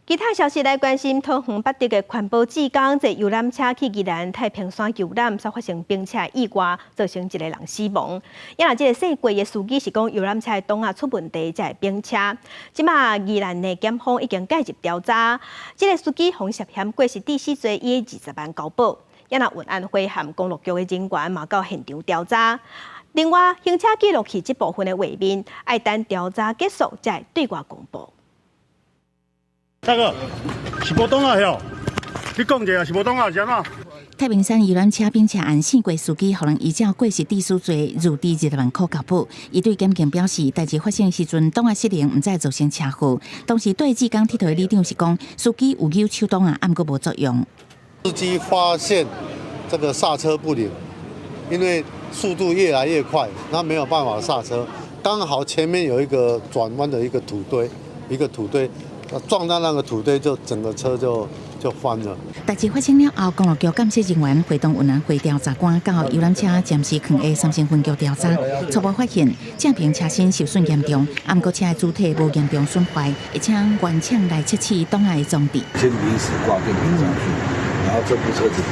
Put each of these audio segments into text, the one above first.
其他消息來關心，桃園八德的環保志工坐遊覽車去宜蘭太平山遊覽，煞發生冰車意外，造成一個人死亡。啊若這個駛過的司機是講遊覽車的擋仔出問題，才會冰車。這馬宜蘭的檢方已經介入調查，這個司機予涉嫌過失致死罪，以20萬交保。啊若運安會和公路局的人員嘛到現場調查。另外，行車記錄器這部分的畫面，愛等調查結束才會對外公布。大哥，是無擋仔喲？你講一下，是無擋仔是按怎？太平山遊覽車冰車案，駛過司機予人依照過失致死罪入磔20萬箍交保。伊對檢警表示，代誌發生時陣，擋仔失靈，毋知造成車禍。當時對志工鐵佗的里長是講，司機有扭手擋仔，毋過無作用。司機發現這個剎車不靈，因為速度越來越快，他沒有辦法剎車，剛好前面有一個轉彎的一個土堆，一個土堆。撞到那個土堆，就整個車就翻了。代誌發生了後，公路局鑑識人員會同運安會調查官到遊覽車暫時囥的三星分局調查，初步發現正爿車身受損嚴重，毋過車的主體無嚴重損壞，而且原廠來測試擋仔的裝置。先臨時掛電瓶上去，然後這部車子，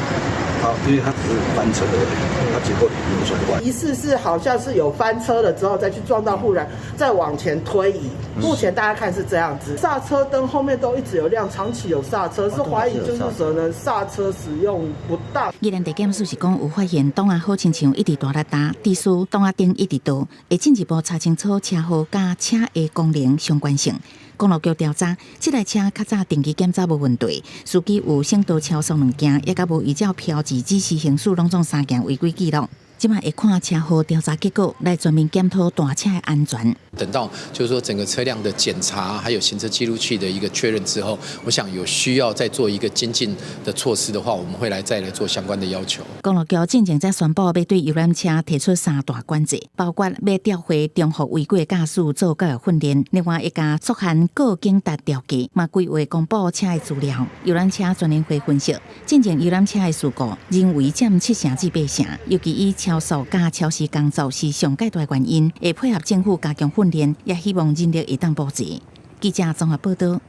它因為它只是翻車而已，它結構沒有損壞。疑似是好像是有翻車了之後再去撞到護欄，再往前推移。目前大家看是這樣子，剎車燈後面都一直有亮，長期有剎車，是懷疑就是可能剎車使用不當。宜蘭地檢署是講有發現擋仔好親像一直大力踏，致使擋仔燈一直倒，會進一步查清楚車禍佮車的功能相關性。公路局調查，這台車較早定期檢查無問題，司機有省道超速兩件，也閣無依照標誌指示行駛，攏總三件違規記錄。這馬會看車禍調查結果來全面檢討大車的安全。等到就是說整個車輛的檢查，還有行車記錄器的一個確認之後，我想有需要再做一個精進的措施的話，我們會來再來做相關的要求。公路局進前才宣布欲對遊覽車提出三大管制，包括欲調回重複違規駕駛做教育訓練，另外會共速限告警達調價，嘛規劃公布車的資料。遊覽車全聯會分析，進前遊覽車的事故人為佔七成至八成，尤其以超速佮超時工作是上蓋大原因，會配合政府加強訓練，也希望人力會當補齊。記者綜合報道。